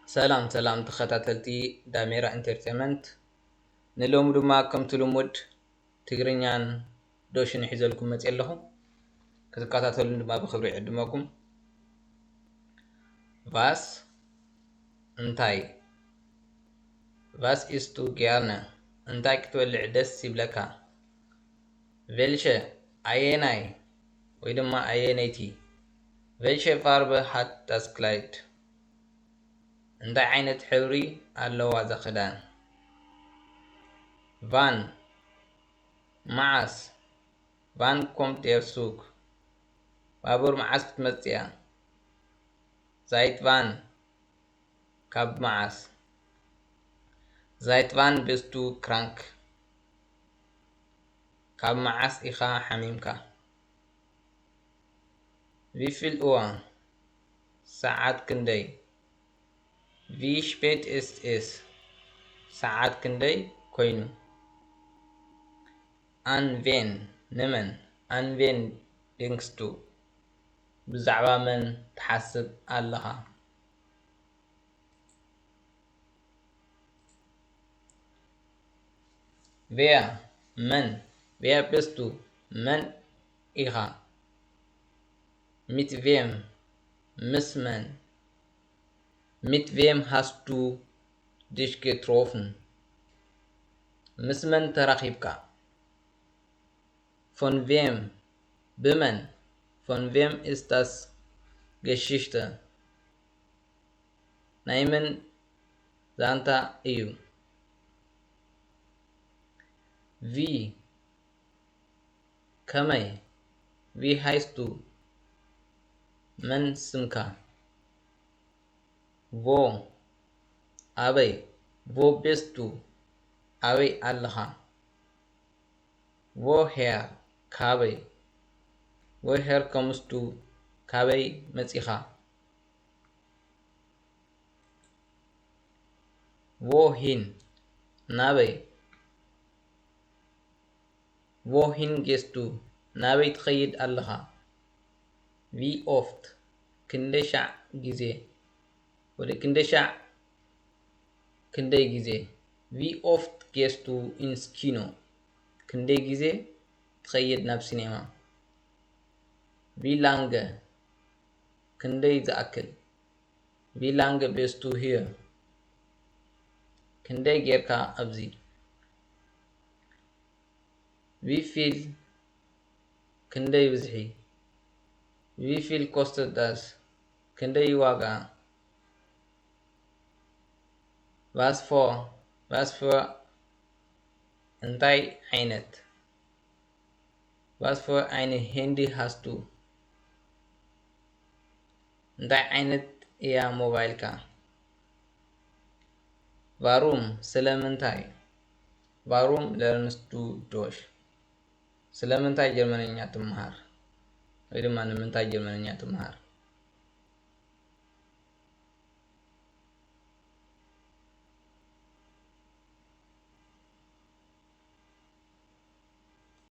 ሰላም ሰላም ተኸታተልቲ ዳሜራ ኢንተርቴመንት፣ ንሎሚ ድማ ከምቲ ልሙድ ትግርኛን ዶሽን ሒዘልኩም መፅእ ኣለኹ። ክትከታተሉን ድማ ብክብሪ ይዕድመኩም። ቫስ እንታይ? ቫስ ኢስቱ ጊያርነ እንታይ ክትበልዕ ደስ ይብለካ? ቬልሸ ኣየናይ ወይ ድማ ኣየነይቲ? ቬልሸ ፋርበ ሃት ዳስ ክላይድ እንታይ ዓይነት ሕብሪ ኣለዋ እዛ ክዳን? ቫን መዓስ? ቫን ኮምት ዴር ሱክ ባቡር መዓስ ክትመጽእ እያ? ዛይት ቫን ካብ መዓስ? ዛይት ቫን ቤስቱ ክራንክ ካብ መዓስ ኢኻ ሓሚምካ? ቪፊል እዋ ሰዓት ክንደይ? ቪ ሽፔት ኤስ ኤስ ሰዓት ክንደይ ኮይኑ? ኣን ቬን ንመን? ኣን ቬን ዲንክስቱ ብዛዕባ መን ትሓስብ ኣለኻ? ቬያ መን? ቬያ ቤስቱ መን ኢኻ? ሚት ቬም ምስ መን? ሚት ቬም ሃስቱ ዲሽ ጌትሮፍን ምስ መን ተራኺብካ? ፎን ቬም ብመን? ፎን ቬም ኢስታስ ገሽሽተ ናይ መን ዛንታ እዩ? ቪ ከመይ? ቪ ሃይስቱ መን ስምካ? ቮ ኣበይ? ቮ ቤስቱ ኣበይ ኣለኻ? ቮ ሄር ካበይ? ቮ ሄር ከምስቱ ካበይ መጺኻ? ቮ ሂን ናበይ? ቮ ሂን ጌስቱ ናበይ ትኸይድ ኣለኻ? ቪ ኦፍት ክንደይ ሻዕ ግዜ? ወደ ክንደይ ሻዕ ክንደይ ግዜ? ቪ ኦፍት ጌስቱ ኢንስ ኪኖ ክንደይ ግዜ ትኸይድ ናብ ሲኔማ? ቪ ላንገ ክንደይ ዝኣክል? ቪ ላንገ ቤስቱ ሂር ክንደይ ጌርካ ኣብዚ? ቪ ፊል ክንደይ ብዝሒ? ቪ ፊል ኮስተ ዳስ ክንደይ ዋጋ? ቫስፎ ቫስፎ እንታይ ዓይነት? ቫስፎ ኣይነ ሄንዲ ሃስቱ እንታይ ዓይነት እያ ሞባይልካ? ቫሩም ስለምንታይ? ቫሩም ለርንስቱ ዶሽ ስለምንታይ ጀርመንኛ ትመሃር? ወይ ድማ ንምንታይ ጀርመንኛ ትመሃር?